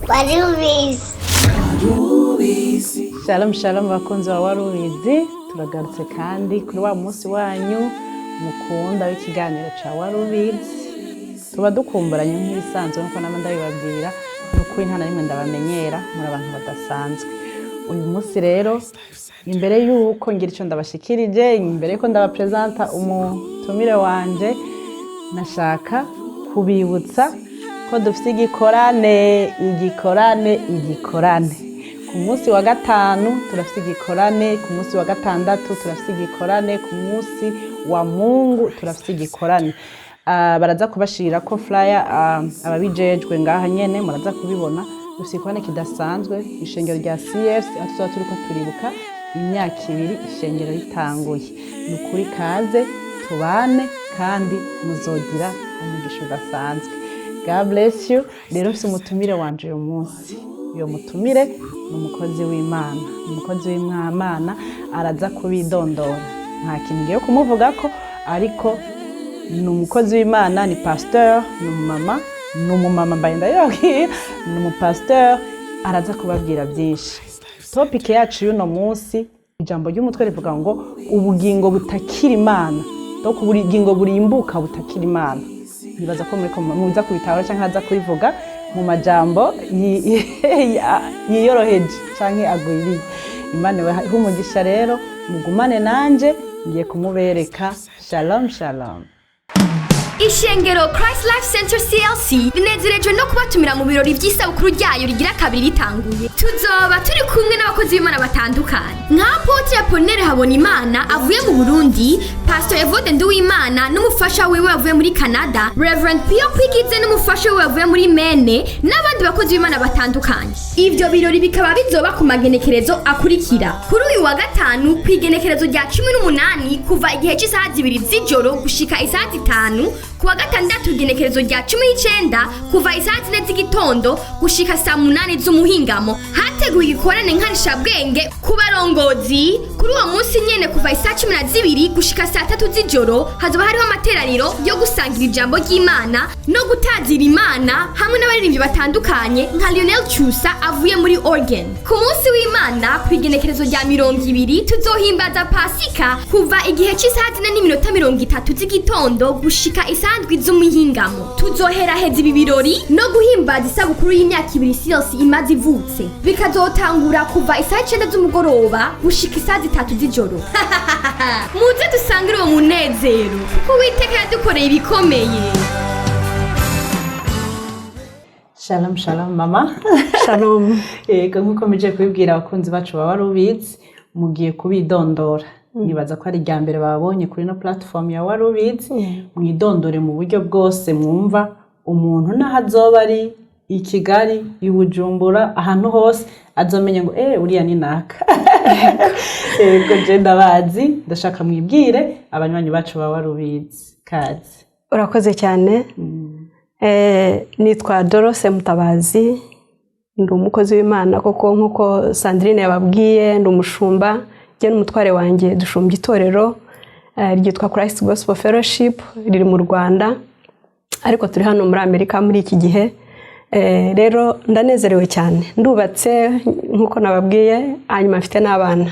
Wari ubizi. Shalom shalom, bakunzi ba Warubizi. Turagarutse kandi kuri wa munsi wanyu mukunda w'ikiganiro ca Warubizi. Tuba dukumburanye nk'ibisanzwe, nkuko nama ndabibabwira. Ni ukuri nta na rimwe ndabamenyera, muri abantu badasanzwe. Uyu munsi rero, imbere y'uko ngira ico ndabashikirije, imbere y'uko ndabapresenta umutumire wanje, nashaka kubibutsa ko dufite igikorane, igikorane, igikorane. Ku munsi wa gatanu turafite igikorane, ku munsi wa gatandatu turafite igikorane, ku munsi wa Mungu turafite igikorane. Baraza kubashirira ko flyer, ababijejwe ngaha nyene muraza kubibona. Dufite igikorane kidasanzwe, ishengero rya CS, aho tuzoba turiko turibuka imyaka 2 ishengero ritanguye. Ni ukuri kaze tubane kandi muzogira umugisha udasanzwe. God bless you. Rero mfise umutumire wanje uyu munsi. Uyo mutumire ni umukozi w'Imana, umukozi w'Imana araza kubidondora, nta kintu ngiye kumuvugako, ariko ni umukozi w'Imana, ni pasteur, ni umumama, ni umumama mbaye ndabibabwira, ni umupasteur, araza kubabwira byinshi. Topic yacu y'uno munsi, ijambo ry'umutwe rivuga ngo ubugingo butakira Imana, donc ubugingo burimbuka butakira Imana. Nibaza ko muriko muza kubitahura canke aza kubivuga mu majambo yiyoroheje canke agwiriye. Imana ibahe umugisha. Rero mugumane nanje, ngiye kumubereka. Shalom shalom. Ishengero Christ Life Center CLC rinezerejwe no kubatumira mu birori by'isabukuru ryayo rigira kabiri ritanguye. Tuzoba turi kumwe n'abakozi b'Imana batandukanye nka Apôtre Apollinaire Habonimana avuye mu Burundi, Pastor Evode Nduwimana n'umufasha wiwe avuye muri Canada, Reverend Pio Kwigize n'umufasha wiwe avuye muri Maine, n'abandi bakozi b'Imana batandukanye. Ivyo birori bikaba bizoba ku magenekerezo akurikira: kuri uyu wa gatanu, ku igenekerezo rya 18, kuva igihe cy'isaha 2 z'ijoro gushika isaha 5; ku wa gatandatu, igenekerezo rya 19, kuva isaha 4 z'igitondo gushika saa 8 z'umuhingamo. Hateguwe igikorane nkarishabwenge ku barongozi. Kuri uwo munsi nyene, kuva isaha 12 gushika saa 3 z'ijoro, hazoba hariho amateraniro yo gusangira ijambo ry'Imana no gutazira Imana hamwe n'abaririmbyi batandukanye nka Lionel Chusa avuye muri Oregon. Ku munsi w'Imana, ku igenekerezo rya 20, tuzohimbaza Pasika kuva igihe cy'isaha 4:30 z'igitondo gushika isaha 7 z'umuhingamo. Tuzoheraheza ibi birori no guhimbaza isabukuru y'imyaka 2 CLC imaze ivutse, bikazotangura kuva isaha 9 z'umugoroba gushika isaha 3 z'ijoro. Muze dusangire uwo munezero, kuko Uwiteka yadukoreye ibikomeye. Shalom shalom, mama. Shalom. Yego, nk'uko muje kubibwira abakunzi bacu baba Warubizi, mugiye kubidondora. Nibaza ko ari irya mbere babonye kuri no platform ya Warubizi. Mwidondore mu buryo bwose mwumva umuntu n'aho azoba ari i Kigali, i Bujumbura, ahantu hose azomenya ngo uriya ni naka. Yego, je ndabazi, ndashaka mwibwire abanywanyi bacu ba Warubizi. Kazi. Urakoze cyane. Nitwa Dorose Mutabazi, ndi umukozi w'Imana koko nk'uko Sandrine yababwiye, ndi umushumba. Njye n'umutware wanjye dushumbya itorero ryitwa Christ Gospel Fellowship, riri mu Rwanda, ariko turi hano muri Amerika muri iki gihe. Rero ndanezerewe cyane. Ndubatse nk'uko nababwiye, hanyuma mfite n'abana.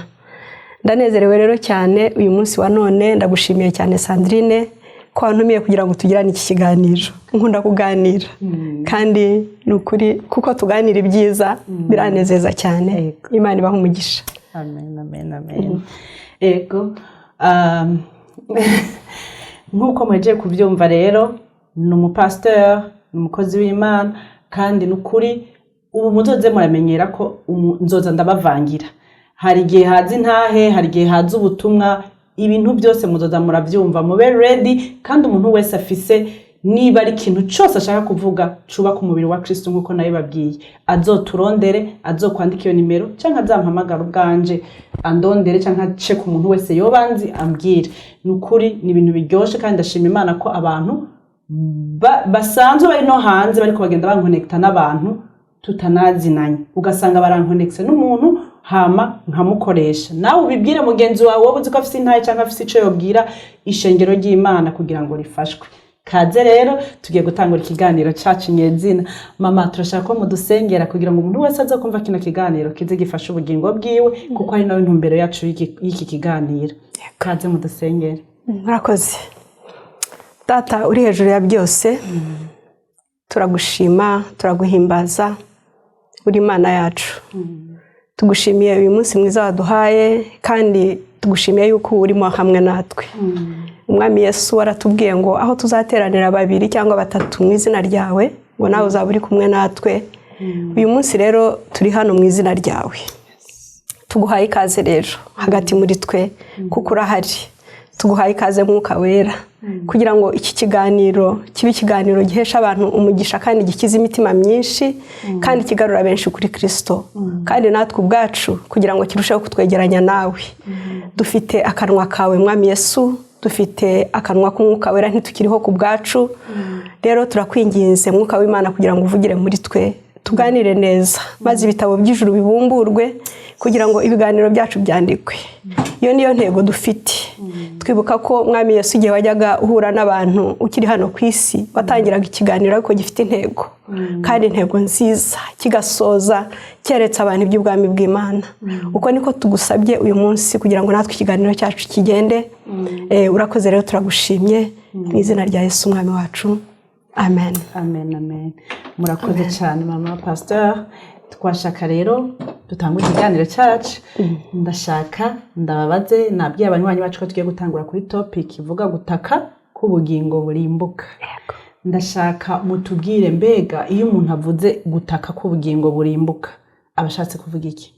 Ndanezerewe rero cyane uyu munsi wa none. Ndagushimiye cyane, Sandrine, ko wantumiye kugira ngo tugirane iki kiganiro. Nkunda kuganira kandi ni ukuri, kuko tuganira ibyiza biranezeza cyane. Imana ibaha umugisha. Amen, amen, amen. Ego, nk'uko muhejeje kubyumva rero, ni umupasiteri, ni umukozi w'Imana, kandi ni ukuri ubu muzoze muramenyera ko nzoza ndabavangira. Hari igihe haza intahe, hari igihe haza ubutumwa, ibintu byose muzoza murabyumva, mube ready. Kandi umuntu wese afise niba ari ikintu cyose ashaka kuvuga cubaka umubiri wa Kristo, nk'uko nabibabwiye, azoturondere, azokwandika iyo nimero cyangwa azampamagara ubwanje andondere, cyangwa ace ku muntu wese yoba nzi ambwire. Ni ukuri ni ibintu biryoshe, kandi ndashima Imana ko abantu basanzwe bari no hanze bariko bagenda bankonekita n'abantu tutanazinanye, ugasanga barankonekise n'umuntu hama nkamukoresha. Nawe ubibwire mugenzi wawe wowe uzi ko afise intahe cyangwa afise ico yobwira ishengero ry'Imana kugira ngo rifashwe. Kaze rero, tugiye gutangura ikiganiro cacu nyezina. Mama, turashaka ko mudusengera kugira ngo umuntu wese aze kumva kino kiganiro kize gifashe ubugingo bwiwe, kuko ari nawe ntumbero yacu y'iki kiganiro. Kaze mudusengere. Murakoze. Data uri hejuru ya byose, turagushima, turaguhimbaza, uri Imana yacu. Tugushimiye uyu munsi mwiza waduhaye, kandi tugushimiye yuko urimo hamwe natwe. Umwami Yesu, waratubwiye ngo aho tuzateranira babiri cyangwa batatu mu izina ryawe, ngo nawe uzaba uri kumwe natwe. Uyu munsi rero turi hano mu izina ryawe, tuguhaye ikaze rero hagati muri twe, kuko urahari. Tuguhaye ikaze, Mwuka Wera, kugira ngo iki kiganiro kibe ikiganiro gihesha abantu umugisha kandi gikiza imitima myinshi kandi kigarura benshi kuri Kirisito, kandi natwe ubwacu kugira ngo kirusheho kutwegeranya nawe. Dufite akanwa kawe, Mwami Yesu, dufite akanwa k'Umwuka Wera, ntitukiriho ku bwacu. Rero turakwinginze, Mwuka w'Imana, kugira ngo uvugire muri twe, tuganire neza, maze ibitabo by'ijuru bibumburwe kugira ngo ibiganiro byacu byandikwe. Iyo niyo ntego dufite. Twibuka ko, Mwami Yesu, igihe wajyaga uhura n'abantu ukiri hano ku isi, watangiraga ikiganiro ariko gifite intego, kandi intego nziza, kigasoza cyeretse abantu iby'ubwami bw'Imana. Uko niko tugusabye uyu munsi kugira ngo natwe ikiganiro cyacu kigende. Urakoze rero, turagushimye mu izina rya Yesu Umwami wacu, amen. Amen, amen. Murakoze cyane, mama pasteur. Twashaka rero dutanga ikiganiro cyacu. Ndashaka ndababaze, nabwiye abanywanyi bacu ko tugiye gutangura kuri topic ivuga gutaka k'ubugingo burimbuka. Ndashaka mutubwire, mbega iyo umuntu avuze gutaka k'ubugingo burimbuka, aba ashatse kuvuga iki?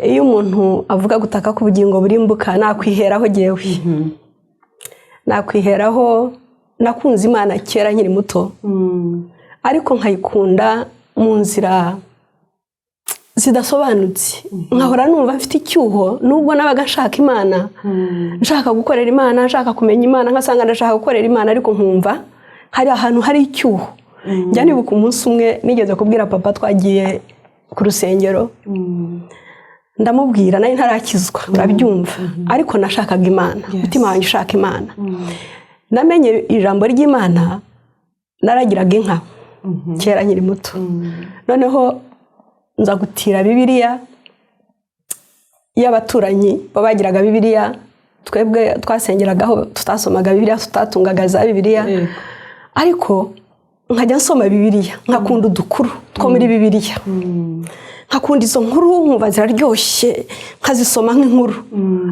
Iyo umuntu avuga gutaka k'ubugingo burimbuka, nakwiheraho jyewe, nakwiheraho. Nakunze Imana kera nkiri muto, ariko nkayikunda mu nzira zidasobanutse, nkahora numva mfite icyuho. Nubwo nabaga nshaka Imana, nshaka gukorera Imana, nshaka kumenya Imana, nkasanga ndashaka gukorera Imana, ariko nkumva hari ahantu hari icyuho. Njya nibuka umunsi umwe nigeze kubwira papa, twagiye ku rusengero, ndamubwira, nari ntarakizwa, urabyumva, ariko nashakaga Imana, umutima wanjye ushaka Imana. Namenye ijambo ry'Imana, naragiraga inka kera nkiri muto, noneho nza gutira Bibiliya y'abaturanyi. Bo bagiraga Bibiliya, twebwe twasengeragaho tutasomaga Bibiliya, tutatungaga za Bibiliya, ariko nkajya nsoma Bibiliya, nkakunda udukuru two muri Bibiliya, nkakunda izo nkuru, nkumva ziraryoshye, nkazisoma nk'inkuru,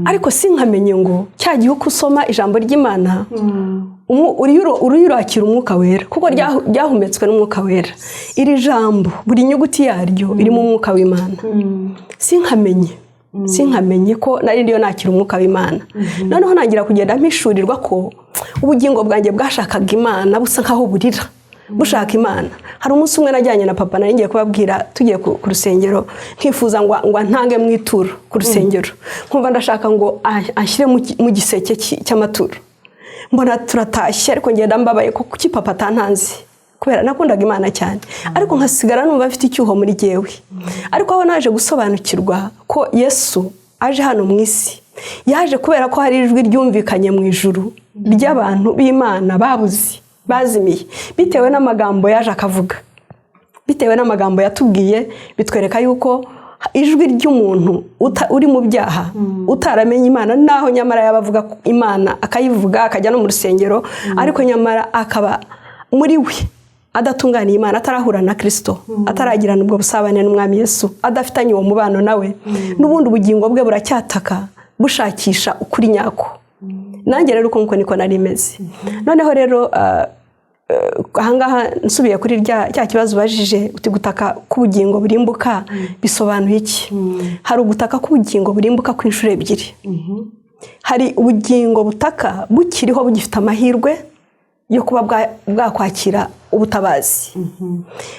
ariko sinkamenye ngo cya gihe uko usoma ijambo ry'Imana uriyo urakira Umwuka Wera, kuko ryahumetswe n'Umwuka Wera. Iri jambo, buri nyuguti yaryo irimo Umwuka w'Imana. Sinkamenye ko nari ndiyo nakira Umwuka w'Imana. Noneho ntangira kugenda mpishurirwa ko ubugingo bwanjye bwashakaga Imana, busa nkaho burira bushaka Imana. Hari umunsi umwe najyanye na papa, nari ngiye kubabwira, tugiye ku rusengero, nkifuza ngo ntange mu ituro ku rusengero, nkumva ndashaka ngo anshyire mu giseke cy'amaturo. Mbona turatashye, ariko ngenda mbabaye ko kuki papa atantanze, kubera nakundaga Imana cyane, ariko nkasigara numva mfite icyuho muri jyewe. Ariko aho naje gusobanukirwa ko Yesu aje hano mu isi, yaje kubera ko hari ijwi ryumvikanye mu ijuru ry'abantu b'Imana babuze, bazimiye, bitewe n'amagambo yaje akavuga, bitewe n'amagambo yatubwiye, bitwereka yuko ijwi ry'umuntu uri mu byaha, utaramenye Imana, naho nyamara yaba avuga Imana, akayivuga, akajya no mu rusengero, ariko nyamara akaba muri we adatunganiye Imana, atarahura na Kirisito, ataragirana ubwo busabane n'Umwami Yesu, adafitanye uwo mubano nawe, n'ubundi ubugingo bwe buracyataka, bushakisha ukuri nyako. Nanjye rero uko nguko niko nari meze. Noneho rero ahangaha nsubiye kuri cya kibazo ubajije uti gutaka k'ubugingo burimbuka bisobanuye iki? Hari ugutaka k'ubugingo burimbuka kw'inshuro ebyiri. Hari ubugingo butaka bukiriho, bugifite amahirwe yo kuba bwakwakira ubutabazi,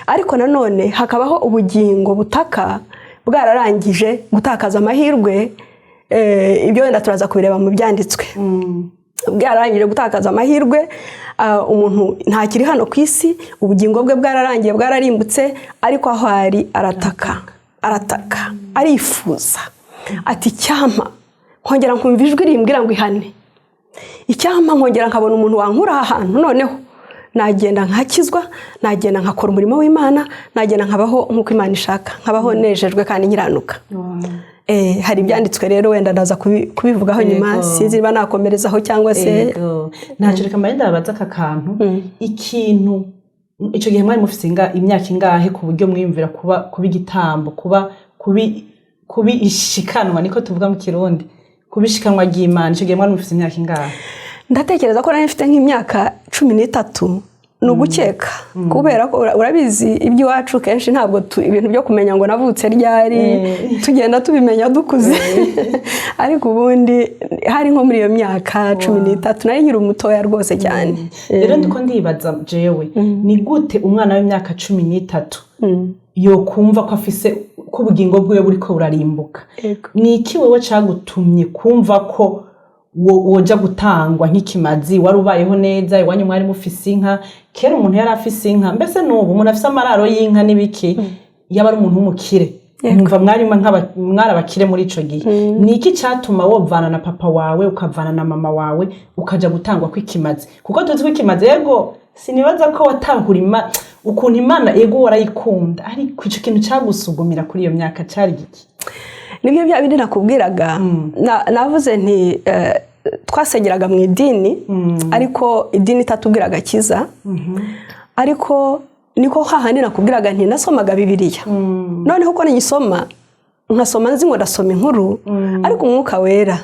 ariko nanone hakabaho ubugingo butaka bwararangije gutakaza amahirwe. Ibyo wenda turaza kubireba mu byanditswe. Bwararangije gutakaza amahirwe, umuntu ntakiri hano ku isi, ubugingo bwe bwararangiye, bwararimbutse, ariko aho ari arataka, arataka, arifuza ati: "Icyampa nkongera nkumva ijwi rimbwira ngo ihane." Icyampa nkongera nkabona umuntu wankura aha hantu, noneho nagenda nkakizwa, nagenda nkakora umurimo w'Imana, nagenda nkabaho nk'uko Imana ishaka, nkabaho nejejwe kandi nkiranuka. Hari ibyanditswe rero, wenda ndaza kubivugaho nyuma. Sinzi niba nakomerezaho cyangwa se. Yego, ntacyo, reka mbaye ndababaza aka kantu. Ikintu icyo gihe mwari mufise imyaka ingahe ku buryo mwiyumvira kuba igitambo, kuba kubi ishikanwa, niko tuvuga mu Kirundi, kuba ishikanwa ry'Imana? Icyo gihe mwari mufise imyaka ingahe? Ndatekereza ko nari mfite nk'imyaka 13, ni ugukeka, kubera ko urabizi iby'iwacu kenshi ntabwo ibintu byo kumenya ngo navutse ryari tugenda tubimenya dukuze, ariko ubundi hari nko muri iyo myaka 13, nari nkiri umutoya rwose cyane. Rero ndiko ndibaza jewe, ni gute umwana w'imyaka 13 yokumva ko afise, ko ubugingo bwiwe buriko burarimbuka? Ni iki wewe cagutumye kumva ko woja gutangwa nk'ikimazi? Wari ubayeho neza iwanyu, mwari mufise inka. Kera umuntu yari afise inka, mbese n'ubu umuntu afise amararo y'inka n'ibiki yaba ari umuntu w'umukire. Mwumva mwari mwari abakire muri ico gihe. Ni iki catuma wovana na papa wawe, ukavana na mama wawe, ukaja gutangwa kw'ikimazi? Kuko tuzi ko ikimazi, yego, sinibaza ko watahura ukuntu Imana, yego warayikunda, ariko ico kintu cagusugumira kuri iyo myaka cari giki? Nibyo bya bindi nakubwiraga. Navuze nti twasengeraga mu idini, ariko idini itatubwira agakiza. Ariko niko hahandi nakubwiraga nti nasomaga Bibiliya, noneho uko niyisoma nkasoma nzi ngo ndasoma inkuru, ariko Umwuka Wera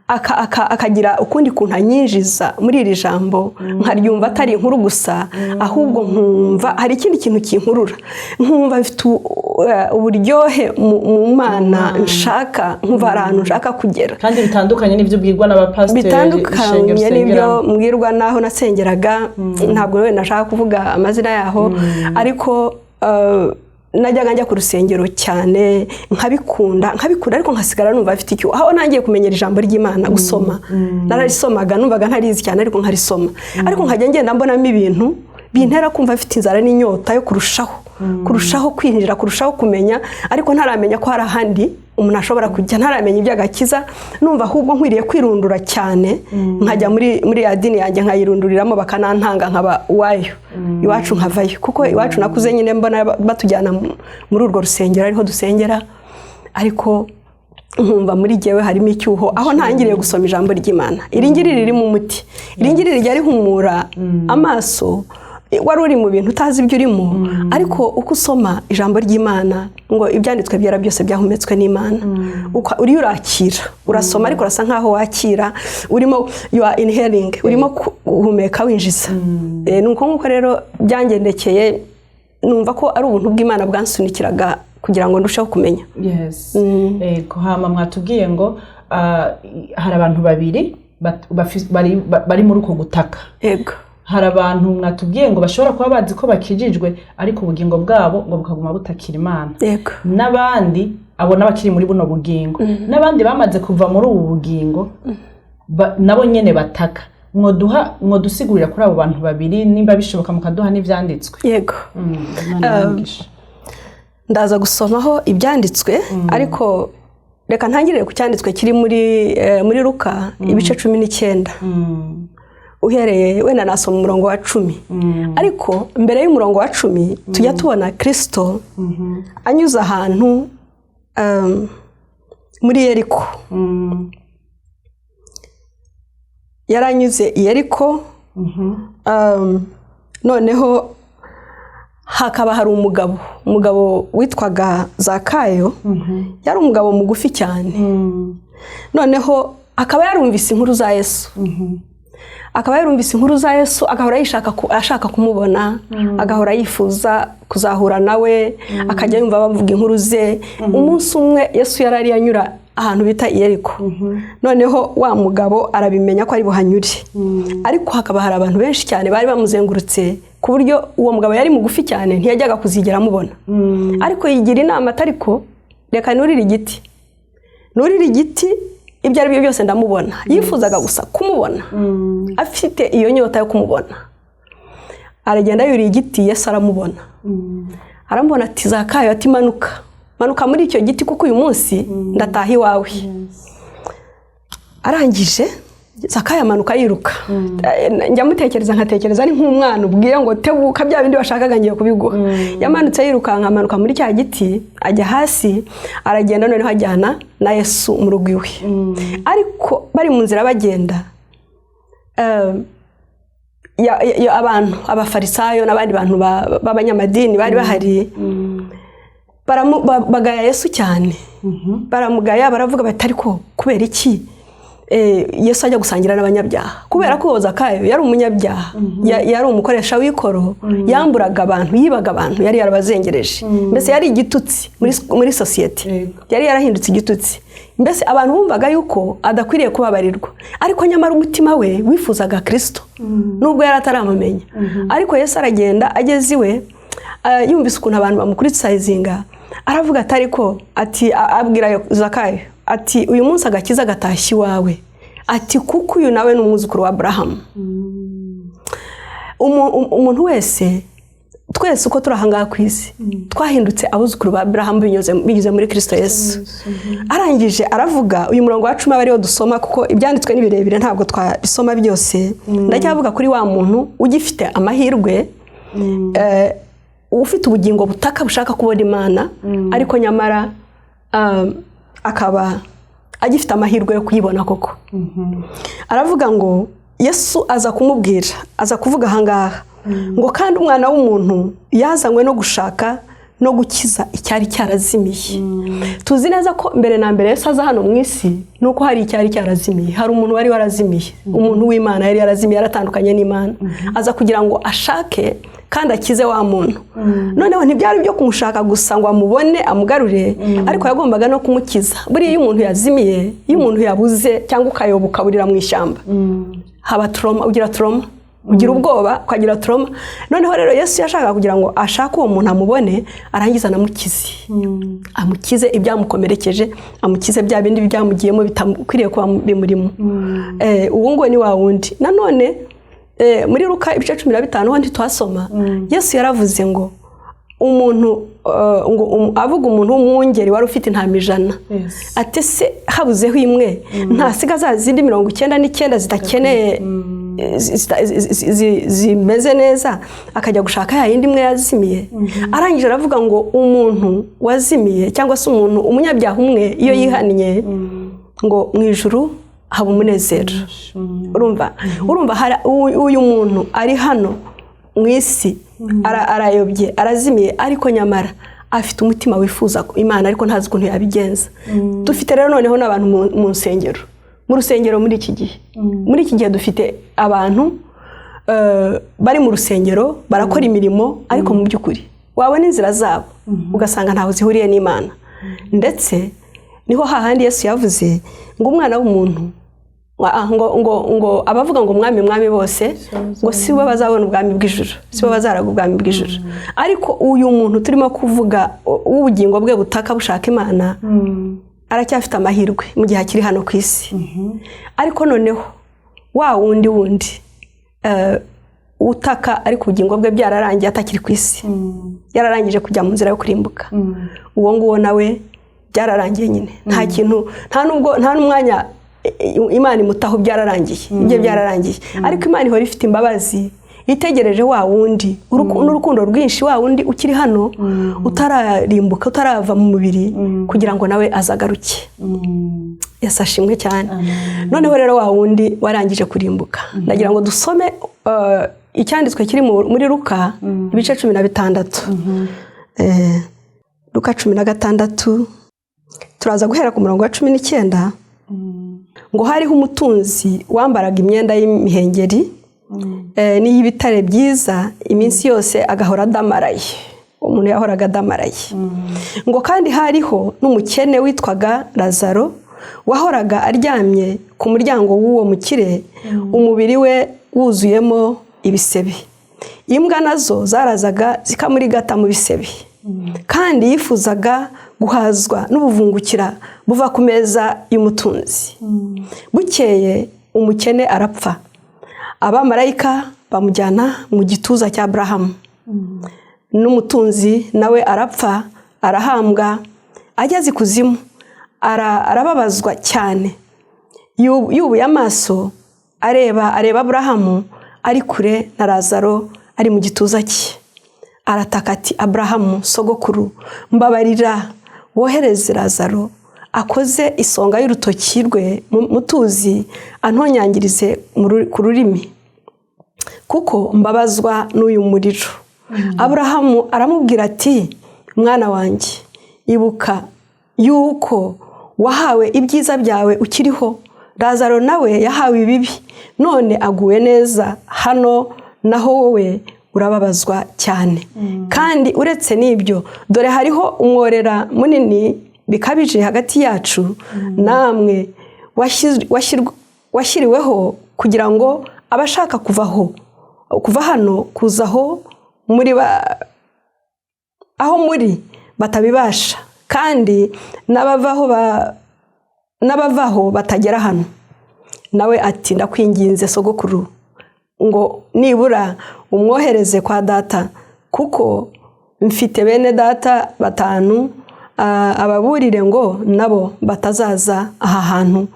akagira ukundi kuntu anyinjiza muri iri jambo, nkaryumva atari inkuru gusa, ahubwo nkumva hari ikindi kintu kinkurura, nkumva mfite uburyohe mu Mana nshaka, nkumva hari ahantu nshaka kugera. Kandi bitandukanye n'ibyo ubwirwa n'abapasiteri, ishengero Bitandukanye n'ibyo usengeramo. mbwirwa n'aho nasengeraga. Ntabwo wenda nashaka kuvuga amazina yaho, ariko najyaga njya ku rusengero cyane, nkabikunda nkabikunda, ariko nkasigara numva mfite icyo aho ntangiye kumenyera ijambo ry'Imana. Gusoma nararisomaga, numvaga ntarizi cyane, ariko nkarisoma, ariko nkajya ngenda mbonamo ibintu bintera kumva mfite inzara n'inyota yo kurushaho kwinjira, kurushaho kumenya, ariko ntaramenya ko hari ahandi umuntu ashobora kujya, ntaramenya iby'agakiza. Numva ahubwo nkwiriye kwirundura cyane, nkajya muri ya dini yanjye, nkayirunduriramo, bakanantanga nkaba uwayo, iwacu nkavayo, kuko iwacu nakuze nyine mbona batujyana muri urwo rusengero ariho dusengera, ariko nkumva muri jyewe harimo icyuho. Aho ntangiriye gusoma ijambo ry'Imana, iri ngiri ririmo umuti, iri ngiri rijya rihumura amaso. Wari uri mu bintu utazi ibyo urimo, ariko uko usoma ijambo ry'Imana, ngo ibyanditswe byera byose byahumetswe n'Imana, uriyo urakira, urasoma ariko urasa nkaho wakira, urimo, you are inhaling, urimo guhumeka winjiza. Ni uko nguko rero byangendekeye, numva ko ari ubuntu bw'Imana bwansunikiraga kugira ngo ndusheho kumenya. Yes. Ego, hama mwatubwiye ngo hari abantu babiri bari muri uko gutaka. Yego. Hari abantu mwatubwiye ngo bashobora kuba bazi ko bakijijwe, ariko ubugingo bwabo ngo bukaguma butakira Imana. N'abandi abo n'abakiri muri buno bugingo, n'abandi bamaze kuva muri ubu bugingo, nabo nyene bataka. Mwodusigurira kuri abo bantu babiri, nimba bishoboka mukaduha n'ivyanditswe? Yego. Imana ibahe umugisha. Ndaza gusomaho ibyanditswe, ariko reka ntangirire ku cyanditswe kiri muri Luka ibice 19, uhereye, wenda nasoma umurongo wa 10. Ariko mbere y'umurongo wa 10 tujya tubona Kirisito anyuze ahantu muri Yeriko. Yaranyuze i Yeriko, noneho hakaba hari umugabo witwaga Zakayo. Yari umugabo mugufi cyane, noneho akaba yarumvise inkuru za Yesu, akaba yarumvise inkuru za Yesu, agahora yishaka ashaka kumubona, agahora yifuza kuzahura nawe, akajya yumva bavuga inkuru ze. Umunsi umwe Yesu yari ari anyura ahantu bita i Yeriko, noneho wa mugabo arabimenya ko ari buhanyure, ariko hakaba hari abantu benshi cyane bari bamuzengurutse, ku buryo uwo mugabo yari mugufi cyane, ntiyajyaga kuzigera amubona. Ariko yigira inama ati: "Ariko reka nurire igiti, nurire igiti, ibyo ari byo byose ndamubona." Yifuzaga gusa kumubona, afite iyo nyota yo kumubona. Aragenda yuriye igiti, Yesu aramubona. Aramubona ati: "Zakayo," ati, "manuka, manuka muri icyo giti, kuko uyu munsi ndataha iwawe." Arangije Zakayo amanuka yiruka. Njya mutekereza nkatekereza ari nk'umwana ubwiye ngo tebuka, bya bindi washakaga ngiye kubiguha. Yamanutse yirukanka, amanuka muri cya giti, ajya hasi, aragenda, noneho ajyana na Yesu mu rugo iwe. Ariko bari mu nzira bagenda, abantu Abafarisayo n'abandi bantu b'abanyamadini bari bahari bagaya Yesu cyane, baramugaya, baravuga bati: "Ariko kubera iki Yesu ajya gusangira n'abanyabyaha?" Kubera ko Zakayo yari umunyabyaha, yari umukoresha w'ikoro, yamburaga abantu, yibaga abantu, yari yarabazengereje, mbese yari igitutsi muri sosiyete. Yari yarahindutse igitutsi, mbese abantu bumvaga yuko adakwiriye kubabarirwa, ariko nyamara umutima we wifuzaga Kirisito nubwo yari ataramumenya. Ariko Yesu aragenda, ageze iwe, yumvise ukuntu abantu bamucriticizinga, aravuga ati ariko ati abwira Zakayo ati: "Uyu munsi agakiza gatashye iwawe," ati "kuko uyu nawe ni umwuzukuru wa Aburahamu." Umuntu wese, twese uko turi ahangaha ku isi, twahindutse abuzukuru ba Aburahamu binyuze muri Kirisito Yesu. Arangije aravuga, uyu murongo wa 10 aba ariwo dusoma, kuko ibyanditswe ni birebire, ntabwo twabisoma byose. Ndacyavuga kuri wa muntu ugifite amahirwe, ufite ubugingo butaka bushaka kubona Imana, ariko nyamara akaba agifite amahirwe yo kuyibona koko. Aravuga ngo Yesu aza kumubwira, aza kuvuga ahangaha ngo: "Kandi Umwana w'umuntu yazanywe no gushaka no gukiza icyari cyarazimiye." Tuzi neza ko mbere na mbere Yesu aza hano mu isi ni uko hari icyari cyarazimiye, hari umuntu wari warazimiye, umuntu w'Imana yari yarazimiye, yaratandukanye n'Imana. Aza kugira ngo ashake kandi akize wa muntu. Noneho ntibyari byo kumushaka gusa ngo amubone amugarure, ariko yagombaga no kumukiza. Buriya iyo umuntu yazimiye, iyo umuntu yabuze cyangwa ukayoba, ukaburira mu ishyamba, haba trauma, ugira trauma, ugira ubwoba, ukagira trauma. Noneho rero Yesu yashakaga kugira ngo ashake uwo muntu, amubone, arangiza anamukize, amukize ibyamukomerekeje, amukize bya bindi byamugiyemo bitakwiriye kuba bimurimo. Uwo nguwo ni wa wundi. Nanone muri Luka ibice 15 ho ntituhasoma, Yesu yaravuze ngo umuntu ngo avuga umuntu w'umwungeri wari ufite intama 100, ati: "Se habuzeho imwe, ntasiga za zindi 99 zidakeneye, zimeze neza, akajya gushaka ya yindi imwe yazimiye?" Arangije aravuga ngo umuntu wazimiye cyangwa se umuntu umunyabyaha umwe, iyo yihannye, ngo mu ijuru haba umunezero. Urumva uyu muntu ari hano mu isi, arayobye, arazimiye, ariko nyamara afite umutima wifuza Imana, ariko ntazi ukuntu yabigenza. Dufite rero noneho n'abantu mu nsengero, mu rusengero muri iki gihe dufite abantu bari mu rusengero, barakora imirimo, ariko mu by'ukuri wabona inzira zabo ugasanga ntaho zihuriye n'Imana. Ndetse niho hahandi Yesu yavuze ngo Umwana w'umuntu ngo abavuga ngo "Mwami, Mwami" bose ngo si bo bazabona ubwami bw'ijuru, si bo bazaraga ubwami bw'ijuru. Ariko uyu muntu turimo kuvuga, w'ubugingo bwe butaka bushaka Imana, aracyafite amahirwe mu gihe akiri hano ku isi. Ariko noneho wa wundi wundi utaka ariko ubugingo bwe byararangiye, atakiri ku isi, yararangije kujya mu nzira yo kurimbuka, uwo nguwo nawe byararangiye nyine, nta kintu, nta nubwo nta n'umwanya Imana imutaho, byararangiye, ibyo byararangiye. Ariko Imana ihora ifite imbabazi, itegereje wa wundi n'urukundo rwinshi, wa wundi ukiri hano, utararimbuka, utarava mu mubiri, kugira ngo nawe azagaruke. Yesu ashimwe cyane. Noneho rero wa wundi warangije kurimbuka, ndagira ngo dusome icyanditswe kiri muri Luka ibice 16. Luka 16, turaza guhera ku murongo wa 19. Ngo hariho umutunzi wambaraga imyenda y'imihengeri n'iy'ibitare byiza, iminsi yose agahora adamaraye. Umuntu yahoraga adamaraye. Ngo kandi hariho n'umukene witwaga Lazaro, wahoraga aryamye ku muryango w'uwo mukire, umubiri we wuzuyemo ibisebe, imbwa nazo zarazaga zikamurigata mu bisebe. Kandi yifuzaga guhazwa n'ubuvungukira buva ku meza y'umutunzi. Bukeye umukene arapfa, abamarayika bamujyana mu gituza cya Aburahamu. N'umutunzi nawe arapfa, arahambwa. Ageze ikuzimu arababazwa cyane, yubuye amaso. Areba Aburahamu ari kure na Lazaro ari mu gituza cye. Arataka ati: "Aburahamu sogokuru, mbabarira wohereze Lazaro akoze isonga y'urutoki rwe mu tuzi, antonyangirize ku rurimi, kuko mbabazwa n'uyu muriro." Aburahamu aramubwira ati: "Mwana wanjye, ibuka yuko wahawe ibyiza byawe ukiriho, Lazaro nawe yahawe ibibi, none aguwe neza hano, naho wowe urababazwa cyane. Kandi uretse n'ibyo, dore hariho umworera munini bikabije hagati yacu namwe, washyiriweho kugira ngo abashaka kuva hano kuza aho muri aho muri batabibasha, kandi n'abavaho batagera hano." Nawe ati: "Ndakwinginze sogokuru, ngo nibura umwohereze kwa data, kuko mfite bene data batanu, ababurire ngo nabo batazaza aha hantu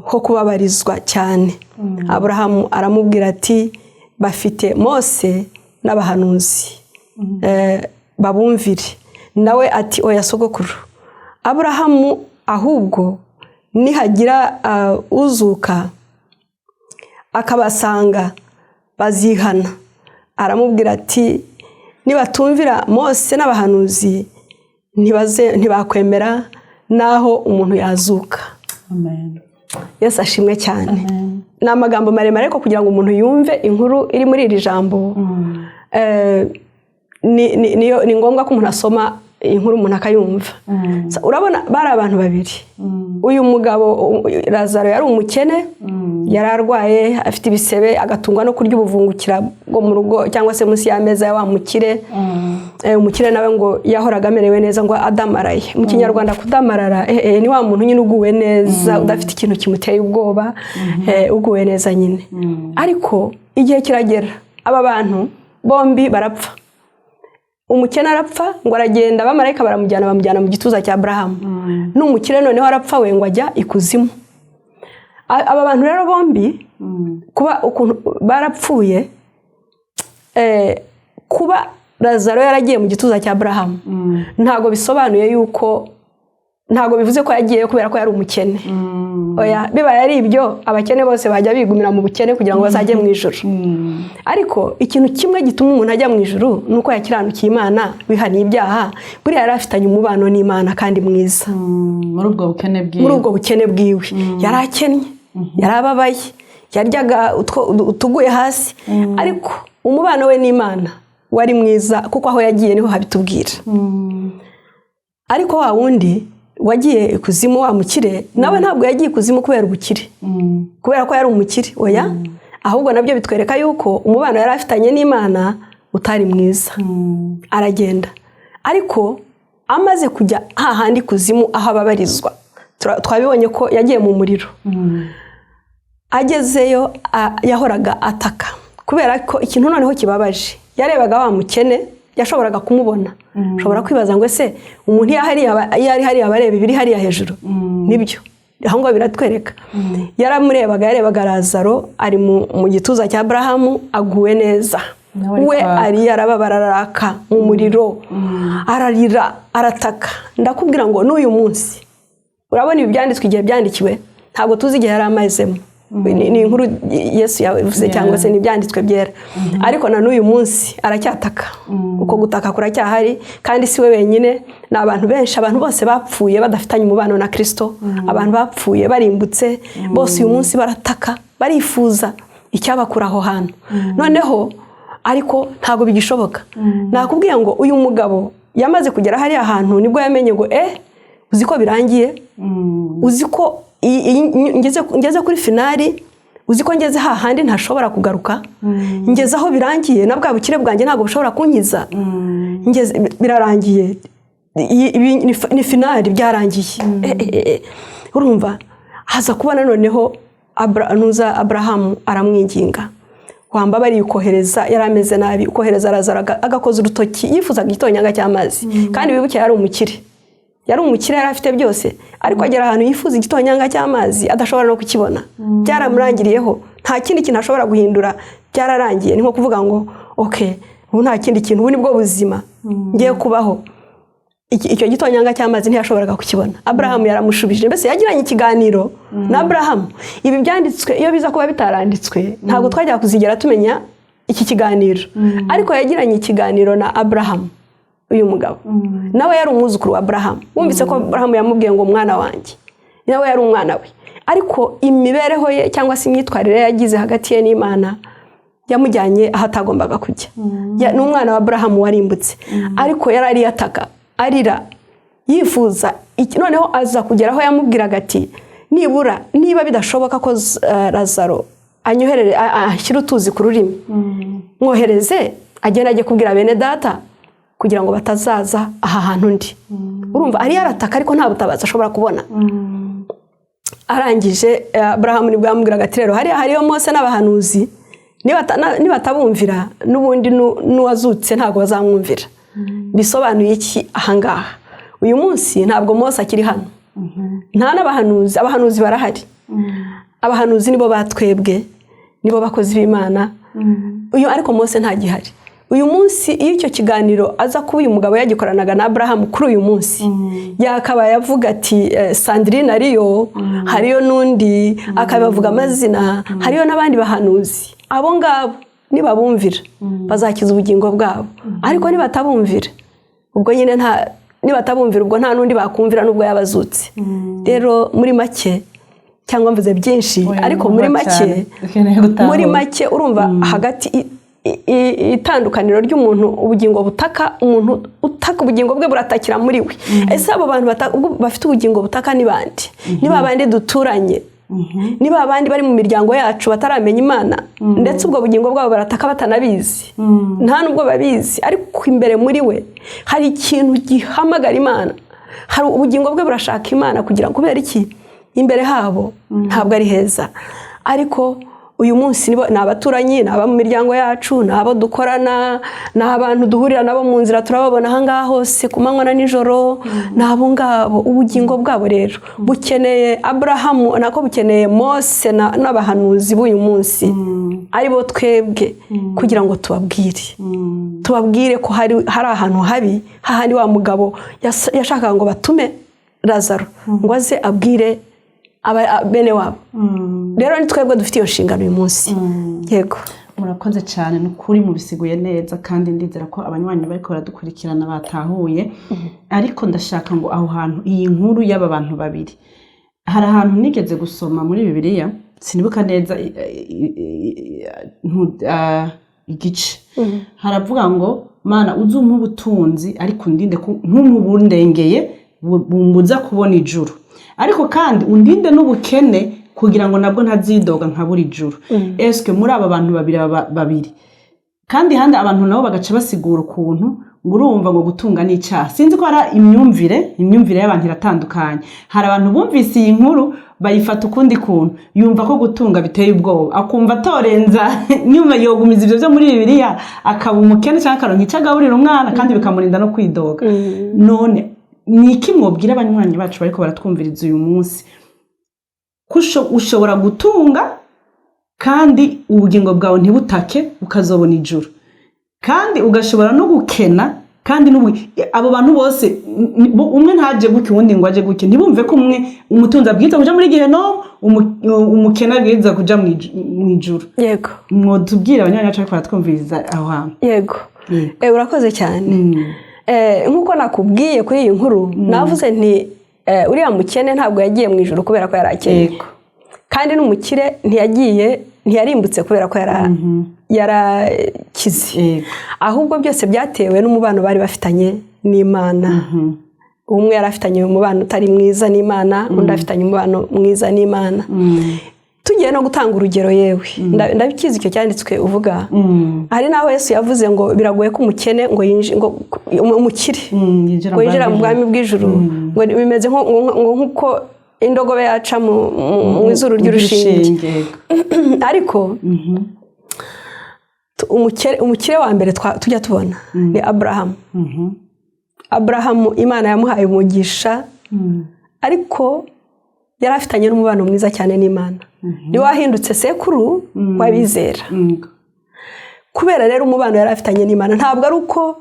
ho kubabarizwa cyane." Aburahamu aramubwira ati: "Bafite Mose n'abahanuzi, babumvire." Nawe ati: "Oya sogokuru Aburahamu, ahubwo nihagira uzuka akabasanga bazihana." Aramubwira ati: "Nibatumvira Mose n'abahanuzi, ntibakwemera n'aho umuntu yazuka." Amen. Yesu ashimwe cyane. Ni amagambo maremare, ariko kugira ngo umuntu yumve inkuru iri muri iri jambo, ni ngombwa ko umuntu asoma inkuru, umuntu akayumva. Urabona bari abantu babiri. Uyu mugabo Lazaro yari umukene, yari arwaye, afite ibisebe, agatungwa no kurya ubuvungukira bwo mu rugo cyangwa se munsi y'ameza ya wa mukire. Umukire nawe ngo yahoraga amerewe neza, ngo adamaraye. Mu Kinyarwanda kudamarara ni wa muntu nyine uguwe neza, udafite ikintu kimuteye ubwoba, uguwe neza nyine. Ariko igihe kiragera aba bantu bombi barapfa. Umukene arapfa, ngo aragenda, abamarayika baramujyana, bamujyana mu gituza cya Aburahamu. N'umukire noneho arapfa, we ngo ajya ikuzimu. Aba bantu rero bombi, kuba ukuntu barapfuye, kuba Lazaro yaragiye mu gituza cya Aburahamu ntabwo bisobanuye yuko, ntabwo bivuze ko yagiyeyo kubera ko yari umukene. Oya, bibaye ari ibyo, abakene bose bajya bigumira mu bukene kugira ngo bazajye mu ijuru. Ariko ikintu kimwe gituma umuntu ajya mu ijuru ni uko yakiranukiye Imana, wihaniye ibyaha. Buriya yari afitanye umubano n'Imana kandi mwiza. Muri ubwo bukene bwiwe. Muri ubwo bukene bwiwe, yari akennye, yari ababaye, yaryaga utuguye hasi, ariko umubano we n'Imana wari mwiza, kuko aho yagiye niho habitubwira. Ariko wa wundi wagiye ikuzimu, wa mukire, nawe ntabwo yagiye ikuzimu kubera ubukire, kubera ko yari umukire, oya. Ahubwo nabyo bitwereka yuko umubano yari afitanye n'Imana utari mwiza. Aragenda, ariko amaze kujya hahandi kuzimu aho ababarizwa, twabibonye ko yagiye mu muriro. Agezeyo yahoraga ataka, kubera ko ikintu noneho kibabaje, yarebaga wa mukene, yashoboraga kumubona. Ushobora kwibaza ngo: "Ese umuntu iyo ari hariya aba areba ibiri hariya hejuru?" Nibyo, aho ngaho biratwereka. Yaramurebaga, yarebaga Lazaro ari mu gituza cya Aburahamu aguwe neza. Nawe ari we kwaka. Ari arababara, araraka mu muriro, ararira, arataka. Ndakubwira ngo n'uyu munsi, urabona ibi byanditswe igihe byandikiwe, ntabwo tuzi igihe yari amazemo. Ni inkuru Yesu yavuze cyangwa se ni ibyanditswe byera, ariko na n'uyu munsi aracyataka. Uko gutaka kuracyahari, kandi si we wenyine, ni abantu benshi. Abantu bose bapfuye badafitanye umubano na Kirisito, abantu bapfuye barimbutse bose, uyu munsi barataka, barifuza icyabakura aho hantu noneho, ariko ntabwo bigishoboka. Nakubwiye ngo uyu mugabo yamaze kugera hariya hantu, nibwo yamenye ngo: "Uzi ko birangiye, uzi ko ngeze kuri finale, uzi ko ngeze hahandi ntashobora kugaruka, ngeze aho birangiye, na bwa bukire bwanjye ntabwo bushobora kunkiza, ngeze birarangiye, ibi ni finale, byarangiye." Urumva haza kubona noneho nuza Aburahamu aramwinginga: "Wambabariye ukohereza," yari ameze nabi, "ukohereza Lazaro agakoza urutoki." Yifuzaga igitonyanga cy'amazi, kandi wibuke yari umukire. Yari umukire, yari afite byose, ariko agera ahantu yifuza igitonyanga cy'amazi adashobora no kukibona. Byaramurangiriyeho, nta kindi kintu ashobora guhindura, byararangiye. Ni nko kuvuga ngo: "Ok, ubu nta kindi kintu, ubu ni bwo buzima ngiye kubaho." Icyo gitonyanga cy'amazi ntiyashoboraga kukibona. Aburahamu yaramushubije, mbese yagiranye ikiganiro na Aburahamu. Ibi byanditswe, iyo biza kuba bitaranditswe, ntabwo twajyaga kuzigera tumenya iki kiganiro. Ariko yagiranye ikiganiro na Aburahamu. Uyu mugabo nawe yari umwuzukuru wa Aburahamu. Wumvise ko Aburahamu yamubwiye ngo "mwana wanjye", nawe yari umwana we. Ariko imibereho ye cyangwa se imyitwarire ye yagize hagati ye n'Imana yamujyanye aho atagombaga kujya. Ni umwana wa Aburahamu warimbutse, ariko yari ariyataka, arira, yifuza. Noneho aza kugera aho yamubwiraga ati: "Nibura niba bidashoboka ko Lazaro anyoherere, ashyire utuzi ku rurimi, mwohereze agende ajye kubwira bene data kugira ngo batazaza aha hantu ndi." Urumva ari yarataka, ariko nta butabazi ashobora kubona. Arangije, Aburahamu nibwo yamubwiraga ati: "Rero hariya hariyo Mose n'abahanuzi, nibatabumvira n'ubundi n'uwazutse ntabwo bazamwumvira." Bisobanuye iki ahangaha? Uyu munsi ntabwo Mose akiri hano, nta n'abahanuzi. Abahanuzi barahari. Abahanuzi nibo batwebwe, nibo bakozi b'Imana uyu, ariko Mose ntagihari uyu munsi. Iyo icyo kiganiro aza kuba uyu mugabo yagikoranaga na Aburahamu kuri uyu munsi, yakabaye avuga ati: "Sandrine ariyo, hariyo n'undi," akabavuga amazina, "hariyo n'abandi bahanuzi. Abo ngabo nibabumvira bazakiza ubugingo bwabo, ariko nibatabumvira, ubwo nyine nta, nibatabumvira ubwo nta n'undi bakumvira nubwo yabazutse." Rero muri make, cyangwa mvuze byinshi, Oya, ariko muri numva make, cyane. Dukeneye gutahura. Muri make, urumva hagati itandukaniro ry'umuntu, ubugingo butaka, umuntu utaka, ubugingo bwe buratakira muri we. Ese abo bantu ubwo bafite ubugingo butaka ni bande? Ni ba bandi duturanye, ni ba bandi bari mu miryango yacu bataramenya Imana, ndetse ubwo bugingo bwabo barataka batanabizi, nta nubwo babizi, ariko imbere muri we hari ikintu gihamagara Imana, hari ubugingo bwe burashaka Imana. Kugira ngo kubera iki? Imbere habo ntabwo ari heza. Ariko uyu munsi nibo, ni abaturanyi, ni abo mu miryango yacu, ni abo dukorana, ni abantu duhurira nabo mu nzira, turababona aha ngaha hose ku manywa na nijoro. Ni abo ngabo. Ubugingo bwabo rero bukeneye Aburahamu, nako bukeneye Mose n'abahanuzi b'uyu munsi, ari bo twebwe, kugira ngo tubabwire ko hari ahantu habi, hahandi wa mugabo yashakaga ngo batume Lazaro ngo aze abwire bene wabo. Rero ni twebwe dufite iyo nshingano uyu munsi. Yego. Murakoze cyane, ni ukuri mubisiguye neza, kandi ndizera ko abanywanyi bariko baradukurikirana batahuye. Ariko ndashaka ngo aho hantu iyi nkuru y'aba bantu babiri, hari ahantu nigeze gusoma muri Bibiliya, sinibuka neza igice, haravuga ngo: "Mana, uzumpe ubutunzi, ariko undinde ntumubundengeye bumbuza kubona ijuru, ariko kandi undinde n'ubukene kugira ngo nabwo ntazidoga nkabura ijuru." Eske muri aba bantu babiri, babiri kandi handi abantu nabo bagaca basigura ukuntu ngo urumva ngo gutunga ni icyaha. Sinzi ko hari imyumvire y'abantu iratandukanye. Hari abantu bumvise iyi nkuru bayifata ukundi kuntu, yumva ko gutunga biteye ubwoba, akumva atorenza nyuma, yogumiza ibyo byo muri Bibiliya, akaba umukene cyangwa akaronka icyo agaburira umwana, kandi bikamurinda no kwidoga. None ni iki mwobwira abanywanyi bacu bariko baratwumviriza uyu munsi, ko ushobora gutunga kandi ubugingo bwawe ntibutake, ukazobona ijuru, kandi ugashobora no gukena, kandi abo bantu bose umwe ntaje gutya, uwundi ngo aje gutya, ntibumve ko umwe umutunzi abwiriza kuja muri gehinomu, umukene abwiriza kuja mw'ijuru? Yego. Mwotubwira abanywanyi bacu bariko baratwumviriza aho hantu? Yego. Yego. Urakoze cyane. Nk'uko nakubwiye kuri iyi nkuru, navuze nti uriya mukene ntabwo yagiye mu ijuru kubera ko yari akennye, kandi n'umukire ntiyagiye, ntiyarimbutse kubera ko yarakize. Ahubwo byose byatewe n'umubano bari bafitanye n'Imana. Umwe yari afitanye umubano utari mwiza n'Imana, undi afitanye umubano mwiza n'Imana. Tugiye no gutanga urugero, yewe ndabikizi icyo cyanditswe uvuga. Hari n'aho Yesu yavuze ngo biragoye ko umukene ngo ngo umukire yinjira ngo yinjira mu bwami bw'ijuru, ngo bimeze ngo nk'uko indogobe yaca mu izuru ry'urushinge. Ariko umukire wa mbere tujya tubona ni Aburahamu. Aburahamu Imana yamuhaye umugisha, ariko yari afitanye n'umubano mwiza cyane n'Imana. Niwe wahindutse sekuru w'abizera. Kubera rero umubano yari afitanye n'Imana, ntabwo ari uko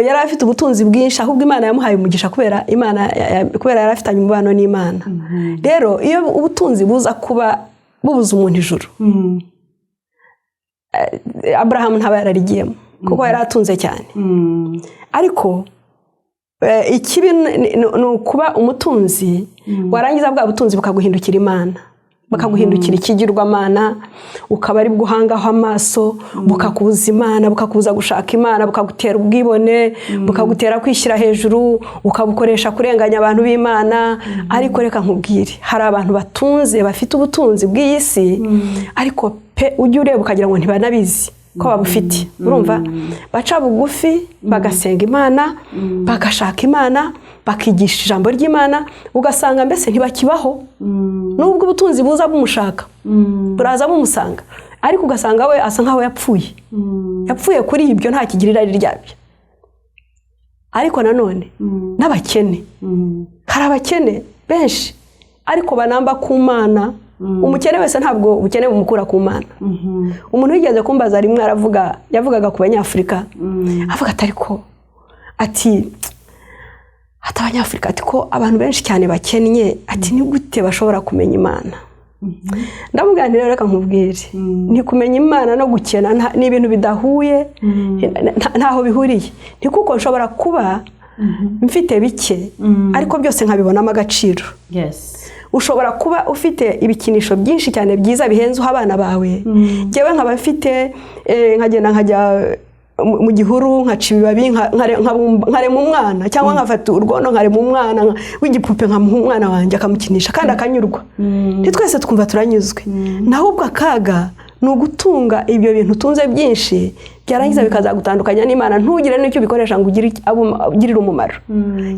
yari afite ubutunzi bwinshi, ahubwo Imana yamuhaye umugisha kubera Imana, kubera yari afitanye umubano n'Imana. Rero iyo ubutunzi buza kuba bubuza umuntu ijuru, Aburahamu ntaba yararigiyemo, kuko yari atunze cyane. Ariko ikibi ni ukuba umutunzi, warangiza bwa butunzi bukaguhindukira Imana, bukaguhindukira ikigirwamana, ukaba ari bwo uhangaho amaso, bukakubuza Imana, bukakubuza gushaka Imana, bukagutera ubwibone, bukagutera kwishyira hejuru, ukabukoresha kurenganya abantu b'Imana. Ariko reka nkubwire, hari abantu batunze, bafite ubutunzi bw'iyi si, ariko pe ujya ureba ukagira ngo ntibanabizi ko babufite. Urumva, baca bugufi, bagasenga Imana, bagashaka Imana, bakigisha ijambo ry'Imana, ugasanga mbese ntibakibaho. Nubwo ubutunzi buza bumushaka, buraza bumusanga, ariko ugasanga we asa nkaho yapfuye, yapfuye kuri ibyo, nta kigira irari ryabyo. Ariko nanone n'abakene, hari abakene benshi ariko banamba ku Mana. Umukene wese ntabwo ubukene bumukura ku Mana. Umuntu wigeze kumbaza rimwe aravuga, yavugaga ku Banyafurika, avuga ati ariko ati Abanyafurika, ati ko abantu benshi cyane bakennye, ati ni gute bashobora kumenya Imana? Ndamubwira nti rero reka nkubwire, ni kumenya Imana no gukena ni ibintu bidahuye, ntaho bihuriye. Ni kuko nshobora kuba mfite bike, ariko byose nkabibonamo agaciro. Ushobora kuba ufite ibikinisho byinshi cyane byiza bihenze uha abana bawe, ngewe nkaba mfite nkagenda nkajya mu gihuru, nkaca ibibabi, nkarema umwana, cyangwa nkafata urwondo nkarema umwana w'igipupe, nkamuha umwana wanjye akamukinisha kandi akanyurwa. Twese twumva turanyuzwe. Naho ubwo akaga ni ugutunga ibyo bintu utunze byinshi, byarangiza bikazagutandukanya n'Imana, ntugire n'icyo ubikoresha ngo ugirire umumaro.